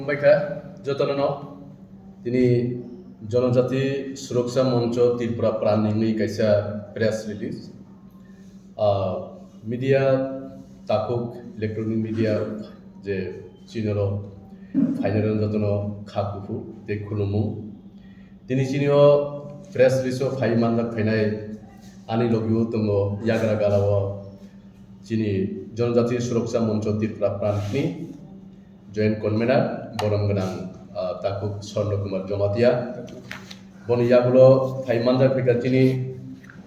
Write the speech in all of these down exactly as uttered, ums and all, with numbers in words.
Khulumbai kha jotono no. Tini Jonojati Suroksha Moncho Tripura Pran ni wngwi kaisa press release. Ah, media, takhuk electronic media je chini oro phainai rok jotono kha kuphur tei khulumung. Tini chini o press release o phai manjak phainai ani logi o tongo yagra gala o chini Jonojati Suroksha Moncho Tripura Pran ni Joint Convener, borom gwnang, ah, takhuk Sorno Kumar Jomatia. Boni yagulo phai manjak phaikha chini,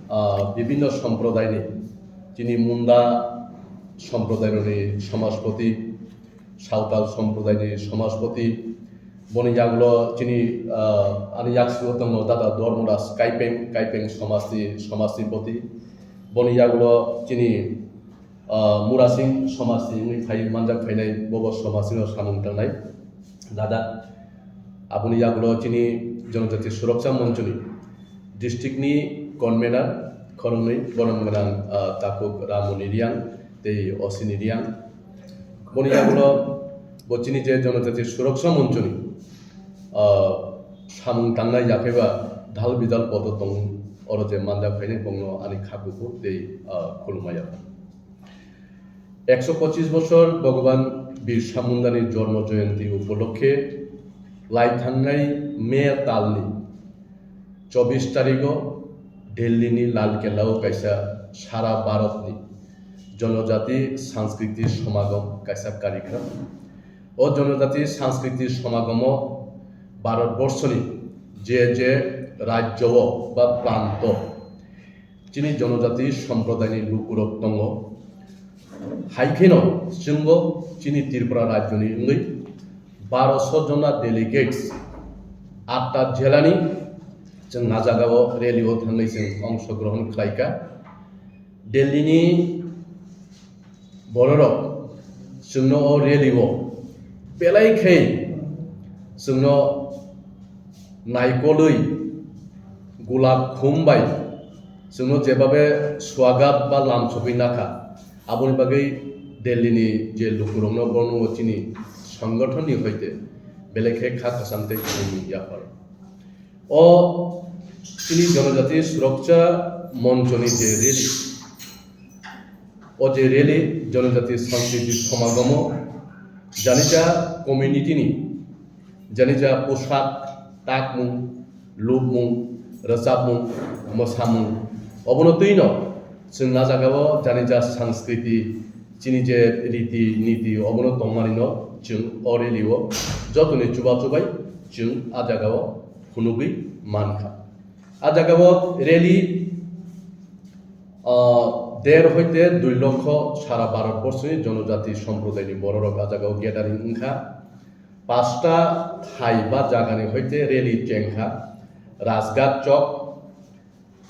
ah, bibinno somprodaini, chini Munda somprodairokni somaspoti, Sawtal somprodaini somaspoti. Boni yagulo chini, ah, ani yaksio tongo Dada Dharmaraj Kaipeng, Kaipeng somajni somaspoti. Boni yagulo chini ah, Murasing somajni wngwi phai manjak phainai, bobo somajni no samung tangnai dada. Aboni yagulo chini Jonojati Suroksha Monchoni district ni convener khoroknwi borom gwnang, ah, takhuk Ramoni Riang tei Osini Riang. Boni yagulo bo chini je Jonojati Suroksha Monchoni, ah, samung tangnai yaphaiba dhal bidal poto tong oro je manjak phainai bongno ani kha kuphur tei, ah, khulumaya. Ekso pochis bochor Bhagwan Birsa Mundani jormo joyonti upolokhe lai thangnai May talni chobis tarigo Delhi ni Lal Kella o kaisa sara Bharat ni Jonojati Sanskriti Samagam kaisa karikram. O Jonojati Sanskriti Samagomo Bharat Borshoni je je rajyo o ba pranto chini Jonojati somprodaini lukurok tongo. Hai kheno chwngbo chini Tripura rajyoni wngwi barosho jona delegates atta jelani chwng a jagao rally o thangwi chwng ongshogrohon khlaikha. Delhi ni bororok chwngno o rally o belai khe chwngno naikolwi gulab khum bai chwngno jebabe swagat ba lam sogwi nakha, aboni bagwi Delhi ni je lukurokno bono chini songothon ni hoite belai khe kha kwcham tei khumni yaphar. O chini Jonojati Suroksha Monchoni je rally, o je rally Jonojati Sanskriti Samagamo janija community ni janija poshak, takmung, lubmung, rwchapmung, mwsamung, obono twino chwng a jagao janija sanskriti, chini je riti niti obono tongmani no chwng o rally o jotoni chuba chubai chwng a jagao phunugwi mankha. A jagao rally, ah, der hoite dui lokho sara Bharat borsoni Jonojati somprodaini bororok a jagao gathering wngkha. Pasta thai ba jagani hoite rally chengkha. Rajghat Chowk,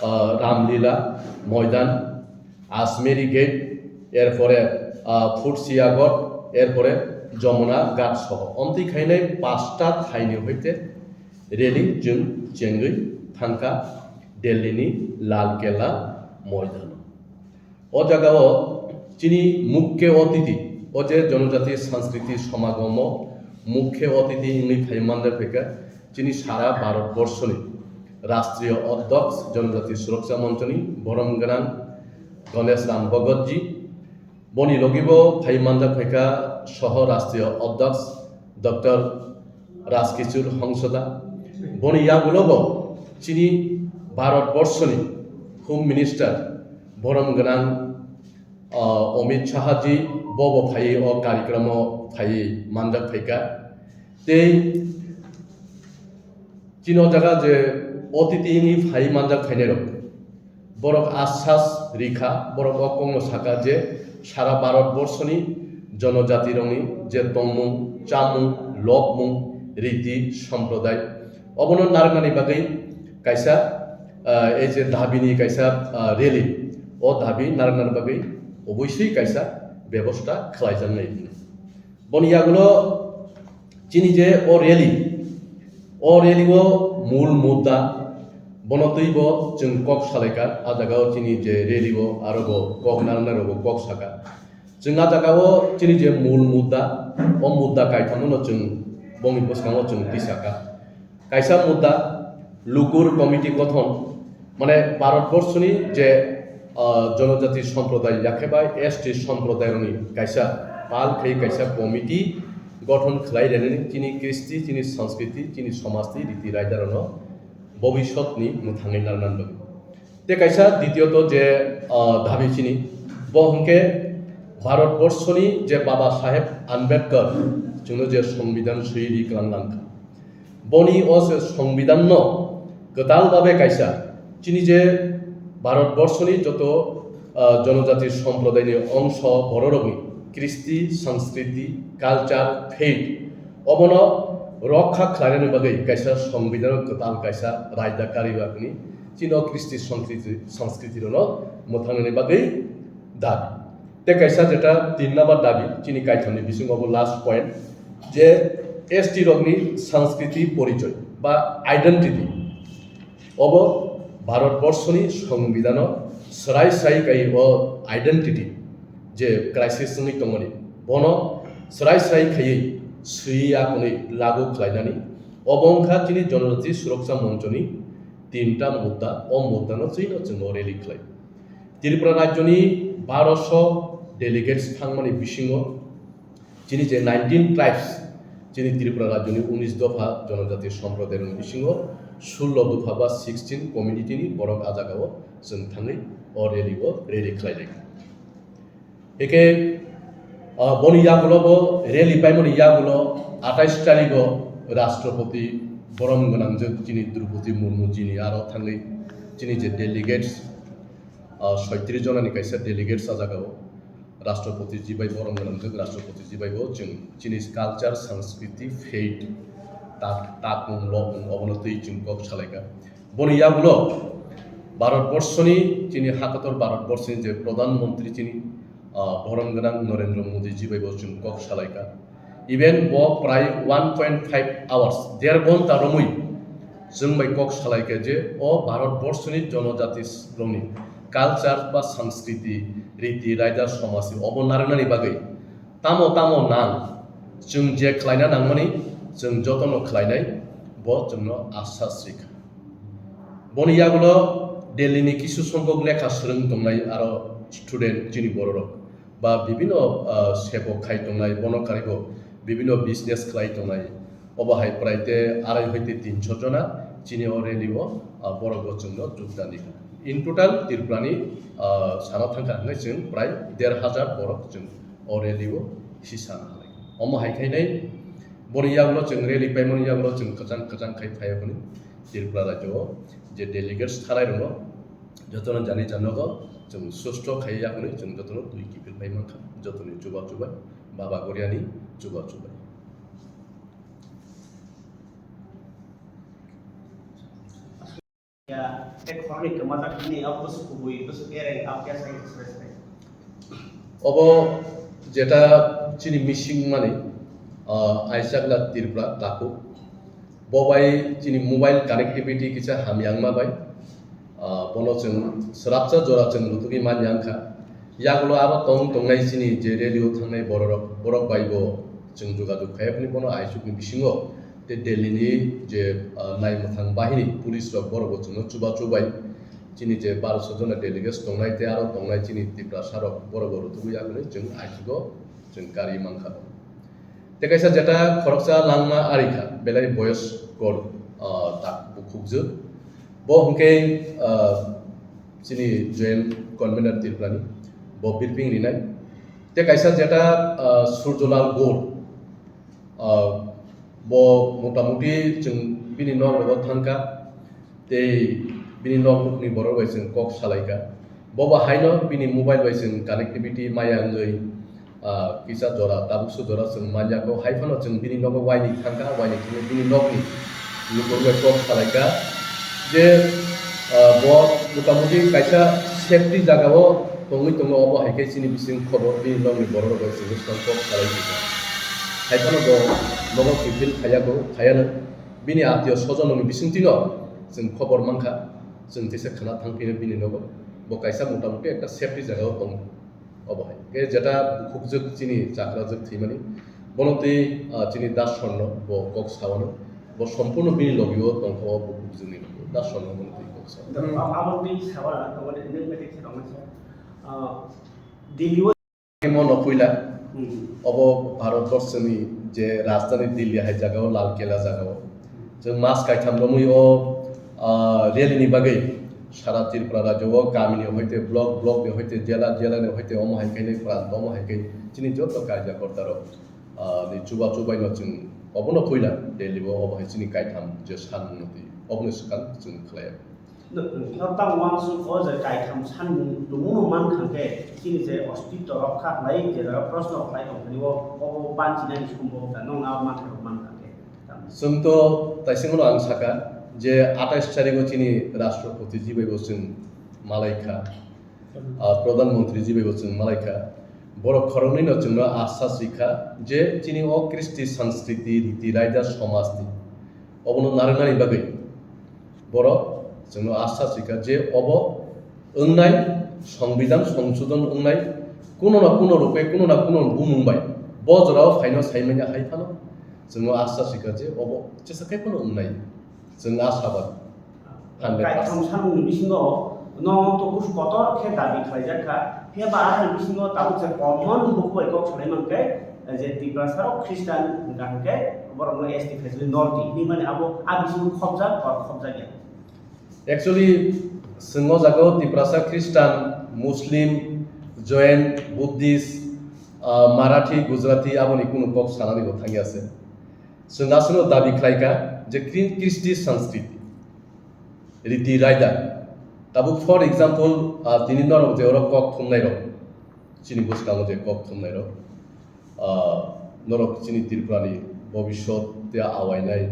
ah, Ramlila Moidan, Asmeri Gate, erpore, ah, Food Siagot, erpore Jamuna Ghat soho. Omtwi khainai pasta thaini hoite rally chwng chengwi thangkha Delhi ni Lal Kella Moidano. O jagao chini mukhe otiti, o je Jonojati Sanskriti Samagamo mukhe otiti wngwi phai manjak phaikha chini sara Bharat Borshoni Rashtriya Adhyaksh Jonojati Suraksha Monchoni borom gwnang Ganesh Ram Bhagatji. Boni logibo phai manjak phaikha Soho Rashtriya Adhyaksh Doctor Rajkichor Hongsoda. Boni yagulobo chini Bharat Borshoni Home Minister borom gwnang, ah, Amit Shahji bobo phai o karikromo phai manjak phaikha. Tei chini o jaga je otiti wngwi phai manjak phainai rok, borok asas rikha, borok o kokno saka je sara Bharat Borshoni Jonojati rokni je tongmung, chamung, lokmung, riti, somprodai, obono narwknani bagwi kaisa, ah, ei je dabini kaisa, ah, rally, o dabi narwknani bagwi oboswi kaisa bebosta khlaijaknai. Boni yagulo chini je o rally, o rally o mul mudda bono twibo chwng kok salaikha, a jagao chini je rally o aro bo kok narwknai rogo kok saka. Chwng a jagao chini je mul mudda, o mudda kaithamno chwng Bongni bwskango chwng tisa kha. Kaisa mudda, lukur committee gothon, mane Bharatborsoni je, ah, jonojati somproday yakhe bai S T somprodayrokni kaisa pal khai kaisa committee gothon khlai rwnani chini kristi, chini sanskriti, chini somajni riti raidarokno bobisotni mwthangwi narwknani bagwi. Tei kaisa ditiyot je, ah, dabi chini, bo hwnkhe Bharatborsoni je Baba Saheb Ambedkar chwngno je Songbidan swiwi kwlang langkha. Boni o se Songbidanno kwtal babe kaisa chini je Bharatborsoni joto, ah, jonojati somprodaini ongso bororokni kristi, sanskriti, culture, faith obono rokha khlainani bagwi kaisa Songbidan kwtal kaisa raida kariwi chini o kristi sanskriti, sanskriti rokno mwthangnani bagwi dabi. Tei kaisa jeta tin number dabi, chini kaithamni bisingo bo last point, je S T rokni sanskriti porichoi ba identity, obo Bharatborsoni Songbidan-o swrai swrai kai o identity je crisis wngwi tongmani, bono swrai swrai khaiwi swiwi akhonwi lagu khlainani, obo wngkha chini Jonojati Suroksa Monchoni tinta mudda, o muddano chwino chwng o rally khlai. Tripura rajyoni baroso delegates thangmani bisingo chini je nineteen tribes, chini Tripura rajyoni unis dopha jonojati somprodayrokni bisingo sullo dopha ba sixteen community-ni borok a jagao chwng thangwi o rally-o rally khlai lai. Eke, ah, boni yagulo bo rally paimani yagulo atais tarigo Rashtrapati borom gwnangjak chini Droupadi Murmu jini aro thangwi chini je delegates, ah, soitris jonani kaisa delegates a jagao Rashtrapati ji bai borom gwnangjak Rashtrapati ji bai bo chwng chini culture, sanskriti, faith, tak-, takmung, lobmung obono twi chwng kok salaikha. Boni yagulo Bharatborsoni, chini hakator Bharatborsoni je Pradhan Mantri chini, ah, borom gwnang Narendra Modi ji bai bo chwng kok salaikha. Even bo prai one point five hours, der ghonta romwi chwng bai kok salaikha je o Bharatborsoni jonojati rokni culture ba sanskriti, riti, raida, somaj obo narwknani bagwi tamo tamo nang, chwng je khlaina nangmani chwng jotono khlainai, bo chwngno asas rikha. Boni yagulo Delhi ni kisu songkok lekha swrwng tongnai aro student chini bororok ba bibino, ah, sebo khai tongnai, bono karibo bibino business khlai tongnai. Obo hai prai te arai hoite tinso jona chini o rally o, ah, borok bo chwngno jogdan rikha. In total Tripura ni, ah, sana thangkha hwnwi chwng prai der hajar borok chwng o rally o sisa na halai. Omo hai khainai boni yagulo chwng rally paimani yagulo chwng kwchang kwchang khai phaiya hwnwi Tripura rajyo o je delegates thanai rokno jotono jani janogo chwng susto khai ya hwnwi chwng jotono twi kiphil phai mankha, jotoni chuba chubai, Baba Goriani chuba chubai. Ya, tei khoroknwi kwmajak bini abo bwswk kubui, bwswk ereng, abo khe sai express khai. Obo jeta chini missing mani, ah, Aisakla Tripura takhuk. Bo bai chini mobile connectivity kisa hamyangma bai, ah, bono chwng swrapsa jora chwng rutugwi manya wngkha. Yagulo aro tong tongnai chini je rally o thangnai bororok, borok bai bo chwng jogajog khai phani bono aisukni bisingo tei Delhi ni je, ah, naimwthang bahini police rok borok bo chwngno chubachu bai chini je barosho jona delegates tongnai tei aro tongnai chini Tiprasa rok borok bo rutugwi ya hwnwi chwng aisugo chwng kari mankha. Tei kaisa jeta khoroksa langma ari kha, belai boyos kor, ah, tak bukhukjwk. Bo hwnkhe, ah, chini joint convener Tripurani, bo birping rinai. Tei kaisa jeta, ah, Surjolal Gour, ah, bo motamuti chwng bini nok rogo thangkha. Tei bini nok nukni borok bai chwng kok salaikha. Bo bo haino bini mobile bai chwng connectivity maya wngwi, ah, kisa jora, tabukso jora chwng manya kho. Hai phano chwng bini nogo waini thangkha, waini thangwi bini nokni lukurok bai kok salaikha je, ah, bo motamuti kaisa safety jagao tongwi tongo, obo hai khe chini bising khobor bini nokni borok rok bai chwng bwskang kok salai tongkha. Hai phano bo nogo kiphil khaiya kho, khaiya no. Bini atiyo sojononi bisingtwino chwng khobor mankha, chwng teisa khna thangphino bini nogo. Bo kaisa motamuti ekta safety jagao tongo. Obo hai khe jeta bukhukjwk chini chakrajwk thwimani, Bono twi, ah, chini Das Swarno bo kok sawano, bo sompurno bini logio tongkha o bukhuk jwngni logi. Das Swarno bono twi kok sa. Hmm. Abo twi sawa, abo de, de, de, de, ah, Delhi o. Mono puila, hmm, obo Bharat borshoni je rajdhani Delhi hai jagao, Lal Kela jagao. Chwng mas kaitham romwi o, ah, rally ni bagwi sara Tripura rajyo o kamini hoite block, block ni hoite jela, jela ni hoite omo hai khe ni pran, omo hai khe chini joto karyakorta rok, ah, ni chuba chubai no chwng obono puila Delhi o obo hai chini kaitham je sanmung no twi obono swkang chwng khlai. No, no, tang wansuk o je kaitham sanmung tongmano man kha khe, chini je ostitto rokha khlai, je jaga proshno khlai tong thani o, obo banchinani sombo da, no na man kha, man kha khe. Chwng to taisingono ang saka je atais tarigo chini Rashtrapati ji bai bo chwng malai kha, ah, Pradhan Mantri ji bai bo chwng malai kha. Borok khoroknwi no chwngno asha swi kha je chini o Kristi Sanskriti Riti Raida Somajni obono narwknani bagwi borok chwngno asha swi kha je obo wngnai, Songbidan songsodon wngnai, kuno na kuno rupe, kuno na kuno bumung bai bo jorao phaino sai manya hai phano chwngno asha swi kha je obo chwsa khe phano wngnai, chwng ashabadi. Hundred percent. Kaitham sanmungni bisingo no to kusu kotor khe dabi khlaijak kha, phiya ba ani bisingo tabuk je common buku bai kok salai mankhe, je Tiprasa rok Christian hwnkha hwnkhe borokno S T festival nordi hinwi mani abo a bisingo khopjak or khopjak ya. Actually, chwng o jaga o Tiprasa Christian, Muslim, Jain, Buddhist, ah, Marathi, Gujarati aboni kunu kok sanani bo thangya se. Chwng aswkno dabi khlai kha je Kri-, Kristi Sanskriti, Riti Raida. Tabuk, for example, ah, tini norok je oro kok thumnai rok, chini bwskango je kok thumnai rok, ah, norok chini Tripura ni bobiswt tei awainai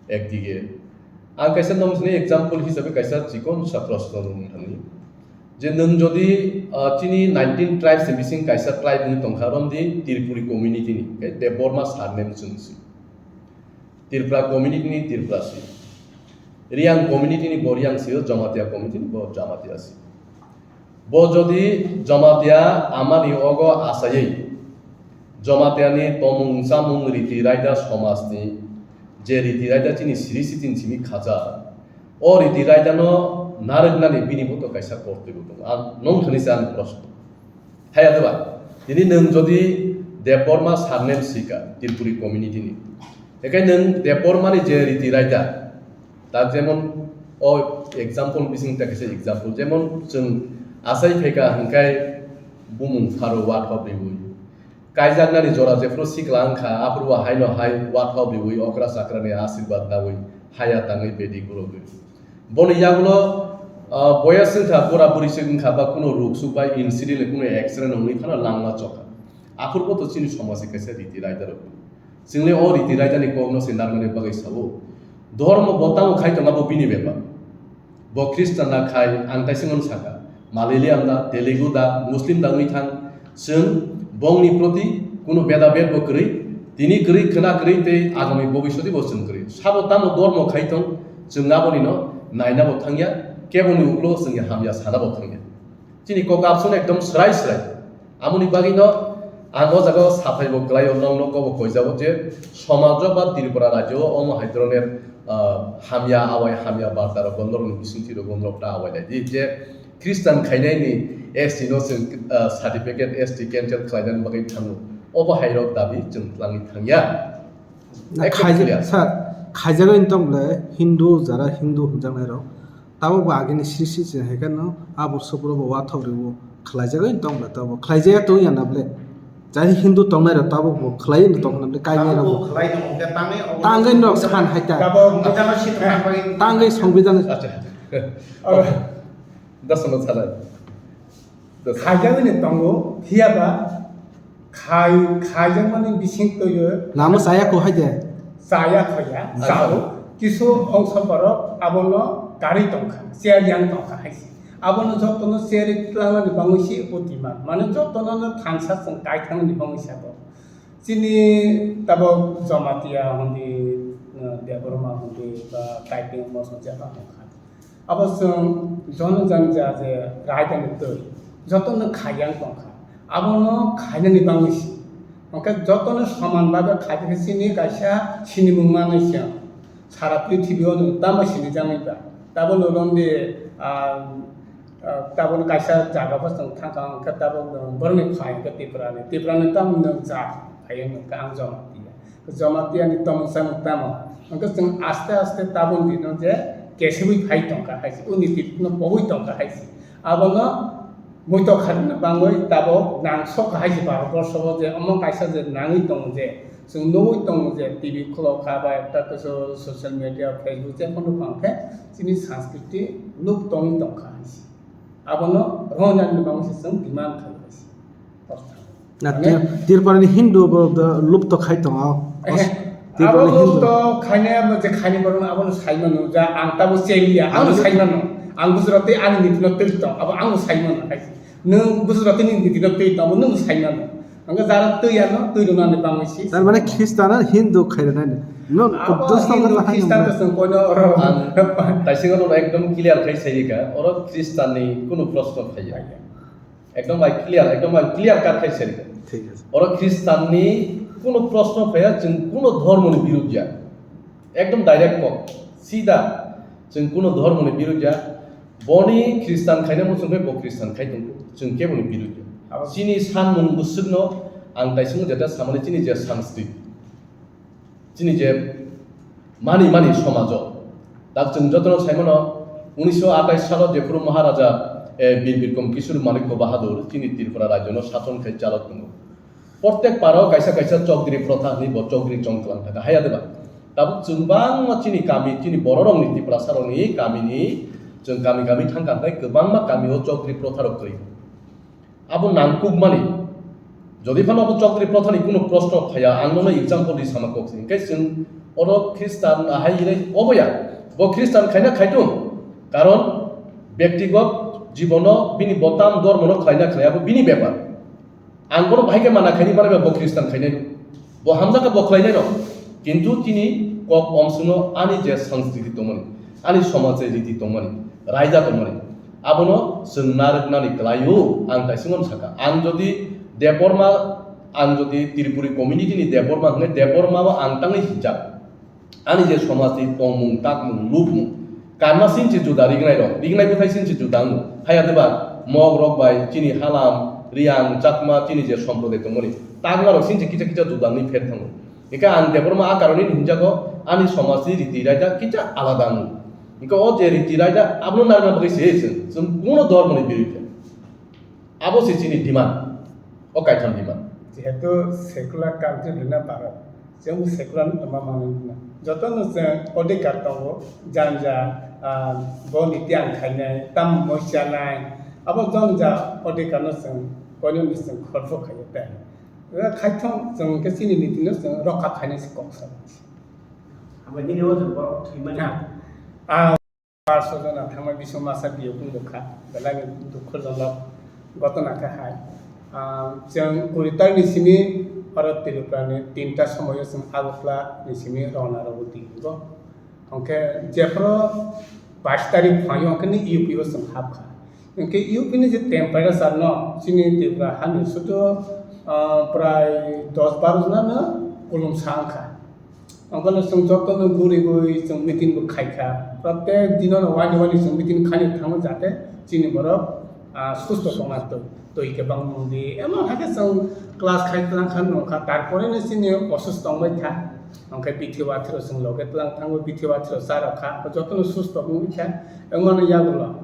ekdige. Ang kaisa nong sini example hisabe kaisa chikon sa proshno nung thani. Je nwng jodi, ah, chini nineteen tribes ni bising kaisa tribe wngwi tongkha, romdi Tripuri community ni, khe Debbarma surname chwng si. Tripura community ni Tripura si. Riang community ni bo Riang si, Jamatia community ni bo Jamatia si. Bo jodi Jamatia amani ogo asaywi, Jamatia ni tomung chamung riti raida somaj ni je riti raida chini siri sitin simi khaja, o riti raida no narwknani bini bo to kaisa kortoi bo tongo. Ang nong thani se ani proshno. Haya de ba? Tini nwng jodi Debbarma surname sika Tripuri community ni, hekai nwng Debbarma ni je riti raida, ta jemon o example bising ta kaisa example, jemon chwng asai phaika hwnkhe bumung pharo watho riwi, kaijaknani jora jephuru sikla wngkha, aphuru bo haino hai watho riwi okra chakrani asirwad nawi haya tangwi bedi gurogwi. Boni yagulo, ah, boyas wngkha, bura buri se wngkha, ba kuno ruk suk bai incident le kuno accident wngwi phano langma chokha. Aphuru bo to chini somaj ni kaisa riti raida rok. Chwngli o riti raida ni kokno se narwknani bagwi sao. Dhormo bo tamo khai tongo abo bini bepar. Bo Christian na khai, ang taisingno sakha. Malayalam da, Telugu da, Muslim da wngwi thang, chwng bongni proti kuno beda bed bo kwrwi, tini kwrwi, khwna kwrwi tei agami bobiswti bo chwng kwrwi. Sabo tamo dormo khai tong, chwng aboni no naina bo thangya, keboni uklo chwngni hamya sana bo thangya. Chini kok absano ekdom swrai swrai. Amoni bagwi no ang o jaga o saphai bo kwlai o, nong no kobo koijago je somajo ba Tripura rajyo o omo hai dhoroner, ah, hamya awai hamya barta rok bo norok ni bisingtwi rok bo norok ta awai lai di je Christian khainai ni S T no chwng, ah, certificate S T cancel khlainani bagwi thango. Obo hai rok dabi chwng twlangwi thangya. Na Ekdom khai-, clear. Sir, khaijagwi tong le Hindu, jara Hindu hwnjaknai rok. Tabuk bo agini sri sri se hai khe no abo sopro bo wathok riwo khlaijagwi tong le tabuk khlaijaya tong ya na ble. Jai Hindu tongnai rok tabuk bo khlai no tong na ble kainai rok bo. Tabuk bo khlai no hwnkhe tangwi obo tangwi no san hai ta. Tabuk bo jama si tong tangwi. Tangwi Songbidan. Acha. Oro. Dasono salai. Khaijagwini tongo, phiyaba khai-, khaijakmani bising twiwi lama chaya kho hai de. Chaya khoya, acha. Chao. Kisu ongso borok abono karwi tongkha, chair yang tongkha hai se. Abono jotono chair tlangnani bangwi se buddhiman. Mane jotono no thansa chwng kai thangnani bangwi sabo. Chini tabok Jamatia hundi, eh, Debbarma hundi, ba Kaiping Mosong jeba tongkha. Abo chwng jono jani ja je raidani twi, jotono khaiyang tongkha. Abono khainani bangwi se Hwnkhe jotono soman bhabe khaikhe chini kaisa sinimung manwi se. Sara prithibio no tamo sinijaknai ba. Tabuk no romdi, ah, ah, tabuk no kaisa jaga bo chwng thangkha, hwnkhe tabuk no borokni phai hwnkhe Tripura ni. Tripura ni tamo no ja phai hwnkhe ang Jamatia. Jamatia ni tongmung samung tamo. Hwnkhe chwng aste aste tabuk dino je kesibwi phai tongkha hai se. Unity no pogwi tongkha hai se. Abono muitok kharina bangwi tabuk nang sok hai se Bharat borso o je omo kaisa je nangwi tongo je, chwng nugwi tongo je T V khulok kha ba ekta kisu social media, Facebook je phano phang khe chini sanskriti lup tongwi tongkha hai se. Abono rohornani bangwi se chwng demand khai hai se. Na Mane Tir-, Tripura ni Hindu bo da lupto khai tongo. Os-, eh, Tripura abo ni Hindu. Lupto khainai abo je khainai borok abono sai mano, ja ang tabo cheliya, ang Ano sai mano. Ang Gujarati ani niti no twi tong, abo ang sai mano hai. Nwng Gujarati ni niti no twi tong, abo nwng sai mano. Ang jara twi ano twi rwnani bangwi si. Tar mane Khristan ar Hindu khai rwnani. No, abo Buddhist Hindu, no Khristan to chwng kono oro. Ang taising no ekdom clear khai sai ka, oro Khristan ni kunu proshno phaiya. Phaiya. Ekdom bai clear, ekdom bai clear cut khai seri. Thik ase. Oro Khristanni kuno proshno phaiya, chwng kuno dhormoni birudh ya. Ekdom direct kok, sida, chwng kuno dhormoni birudh ya. Boni Khristan khaina muchung khe bo Khristan khai tongo, chwng keboni birudh ya. Abo chini sanmung bwswkno ang taising jeta samani chini je sanskriti. Chini je mani mani somajo, tak chwng jotono sai mano, unisho atais salo jephuru Maharaja, eh, Bir Bikrom Kishore Manikya Bahadur chini Tripura rajyono sason khai chalok tongo. Prottek paro kaisa kaisa chokdri protha hinwi bo chokdri chongklang thaka haya deba. Tabuk chwng bangma chini kami, chini bororokni, Tiprasarokni kamini chwng kami kami thangkha, tei kwbangma kamio chokdri protharok kwrwi. Abo nangkukmani. Jodi phano abo chokdri prothani kuno proshno phaiya, ang nono example ri sama kok se. Hingke chwng oro Khristan ahai ire obo ya. Bo Khristan khaina khaitung. Karon bektigot jibono bini botam dormono khlaina khlaiya bo bini bepar. Ang bono bahai khe mana khaini mana bo Khristan khainai. Bo hamjakha bo khlainai rok. Kintu chini kok omswngno ani je sanskriti tongmani, ani somaj je riti tongmani, raida tongmani, abono chwng narwknani kwlaio ang taisingo sakha. Ang jodi Debbarma, ang jodi Tripuri community ni Debbarma hwnkhe Debbarma o ang tangwi hinjak. Ani je somaj ni tongmung, takmung, lukmung, Karma sinchi juda, rignai rok, rignai bwthai sinchi juda wngo. Haya deba, Mog rok bai, chini Halam, Riang, Chakma, chini je somproday tongmani, Takma rok sinchi kisa kisa juda wngwi pher thango. Hingke ang Debbarma a karoni hinjago, ani somajni riti raida kisa alada wngo. Hingke o je riti raida, abono narwkna bagwi se chwng, chwng kuno dhormoni biruddhe. Abo se chini demand, o kaitham demand. Jehetu secular country hwnna Bharat, chwng secular no tongma manwi hwnna. Jotono chwng odhikar tongo, janja, ah, bo niti ang khainai, tam moi chanai, abo janja odhikar no chwng koinoni chwng khorbo khaiyo tei. Khaithong chwng khe chini niti no chwng rokha khainai se kok sa. Abo nini o chwng borok thwi manya. Ah, Parsho jona thangma bising masa biyo kung bwkha, belai ni dukhu jonok gotona khe hai. Ah, chwng kuri tarik ni simi oro Tripura ni tinta somoyo chwng Agartala ni simi rona rw di hingo. Hwnkhe jephru bais tarik phaio hwnkhe ni U P o chwng hapkha. Hwnkhe U P ni je temperature no chini Tripura hani sudu, ah, prai dos baro jona no kulum sa wngkha. Obono chwng jotono guriwi chwng meeting bo khaikha. Protek dinono wani wani chwng meeting khaina thango jate chini borok, ah, susto tongna twi, twi kebang mungdi. Emon hakhe chwng class khai tlang kha nungkha, tarpore no chini osusto tongbai kha. Hwnkhe bithi wathero chwng loge tlang thango, bithi wathero cha rok kha, jotono susto wngwi kha. Emon yagulo.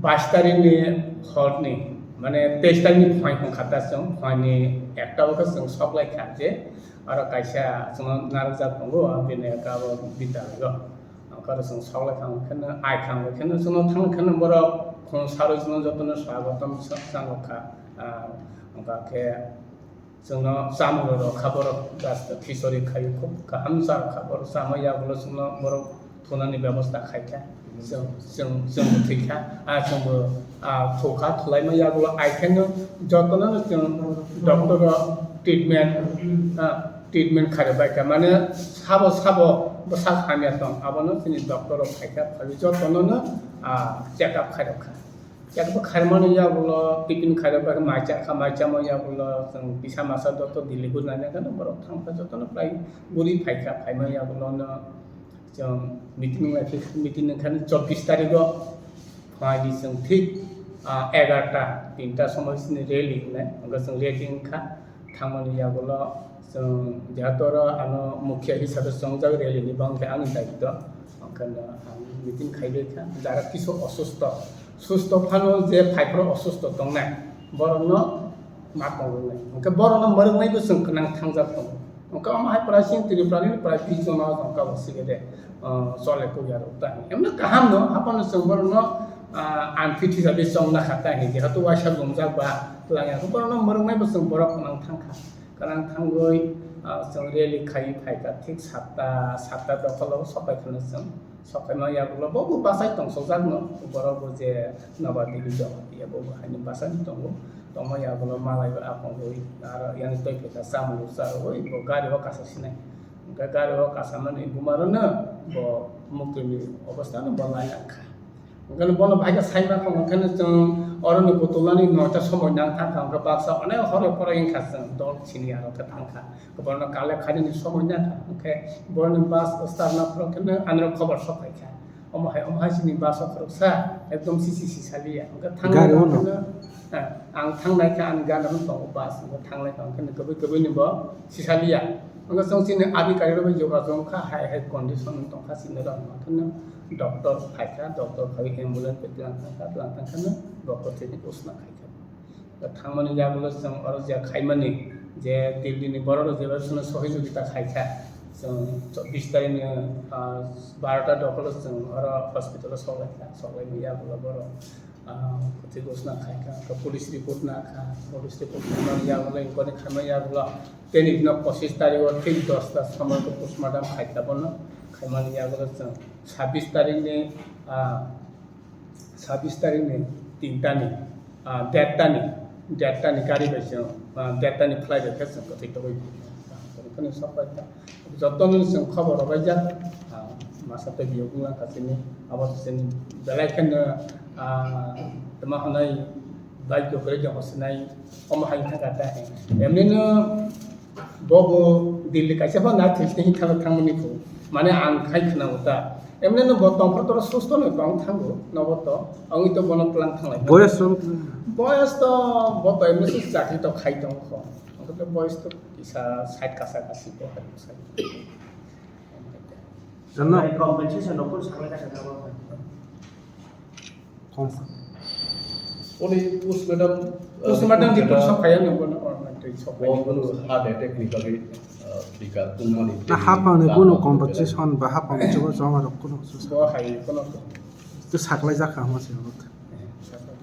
Bais tarikni horni, mane teis tarikni phai hwnkha ta chwng, phaini ekta o khe chwng sok lai kha je, aro kaisa chwngno narwkjak tongo, bini ekka abo bidyaloi o. Hwnkhe aro chwng sok lai kha, hwnkhe no ai kha, hwnkhe no chwngno thang khe no borok khun sarwi chwngno jotono swagotom sa-, chano kha, ah, hwnkha khe, Chwngno chamung rw rw kha borok, just khichori khai khub kaham cha rw kha borok, chama yagulo chwngno borok thunani bebosta khai kha. Chwng, chwng, chwngbo thwi kha, ah, chwngbo, ah, thu kha, thulaima yagulo ai khe no jotono chwng doctor o treatment, ah, treatment khai rw bai kha. Mane sabo sabo bwsak hamya tong, abono chini doctor rok khai kha, phaiwi jotono no, ah, check up khai rw kha. Yakbo khaimani yagulo tiffin khairok bai maicha kha, maichamo yagulo chwng kisa masa joto Delhi guri nai nai kheno borok thangkha jotono prai guri phaikha, phaimani yagulo no chwng meeting lai khe, meeting wngkha chobbish tarikh o phaidi chwng thik, ah, egarta tinta somoi sini rally wngnai, hwnkhe chwng rally wngkha. Thangmani yagulo chwng jehetu oro ano mukhiya hisabe chongjak rally ni bangkhe ani daityo, hwnkhe no ang meeting khaibai kha. Jara kisu osusto, susto phano je phaiphuru osusto tongnai, borokno ma tongnai, hwnkhe borokno mwrwknaibo chwng kwnang thangjak tongo. Hwnkhe omo hai prai chini Tripura ni prai bish jona jang kabo sigede, ah, chole kok yarok ta. Emno kaham no, haphano chwng borokno, ah, unfit hisabe chongna kha ta hinwi, jehetu waisa lumjak ba twlang ya, borokno mwrwknaibo chwng borok kwnang thangkha. Kwrang thangwi, ah, chwng rally khai phaikha, thik satta, satta dokholo sopai khwna chwng. Sokaima yagulo bo bo bachai tongsojakno, borok bo je Nabadip jora ya bo bo haino bachai tongo. Tongma yagulo malai bo apongwi aro yani twi phaikha chamung rok chawi bo gari o kasa sinai. Hwnkhe gari o kasa mani bumarono bo muktwi ni obostha no bo lai nangkha. Hwnkhe bono bahai khe sai mankha, hwnkhe chwng oroni kutulani noita somoi nang thangkha, hwnkhe baksa onek horo pore wngkha chwng dol sini aro khe thangkha. Borokno collect khainani somoi nangkha, hwnkhe borokni bus start na phuru khe anw khobor sok phaikha. Omo hai, omo hai chini bus o khoroksa ekdom sisi sisaliya. Hwnkhe thang Gari o no? Ang thangnai khe ani gana no tongo bus, hwnkhe thangnai khe hwnkhe kwbwi kwbwi ni bo sisaliya. Hwnkhe chwng chini adhikari rok bai jogajog wngkha, hai hai condition wng tongkha chini rok, hwnkhe no doctor phaikha, doctor phaiwi ambulance bai twlang thangkha, twlang thangkhe no doctor thwiwi usna khaikha. Thangmani yagulo chwng oro je khaimani je Delhi ni borok rok jeba sohijogita khaikha, chwng chobbish tarikh ni, ah, barota dokholo chwng oro hospital o soklaikha, soklaimani yagulo borok ah, kwthwi ghoshna khaikha, hwnkhe police report nakha, police report naimani yagulo, inquiry khaimani yagulo, tei bini pochissh tarikh o thik dosta somoi khe postmortem khaikha bono, khaimani yagulo chwng sabbish tarikh ni, ah, sabbish tarikh ni tinta ni, ah, derta ni, derta ni gari bai chwng, ah, derta ni flight bai khe chwng kwthwi tongwi. Jotono chwng khobor rwbaijak, ah, masa tei biyok wngna kha chini, abo chini belai kheno, ah, tamo hwnwi bike kwrwi tongkha sinai, omo hai wngkha kha ta. Emnino bobo Delhi kaisa phano na thwi sini thangmani phu, mane ang khai khwnango ta. Emnino bo tongphuru toro susto no tong thango, nobo to, wngwi to bono twlang thanglai. Boyas rok? Boyas to bo to emni se chakri to khai tongkho. Ang to boyas to kisa side kasa kasi bo hai sai. Ano? Compensation rok kung sakla ka sakla ba. Kung sa-, Oni postmortem, uh, Postmortem report report sok kaya no bono orna tei sok kaya. Bo bono heart attack ni bagwi, uh, bika tungmani. Na hapang ni bono compensation ba hapang ni chuba joma rok kuno. Bo hai kuno. To saklai jakha ma se. Eh, saklai.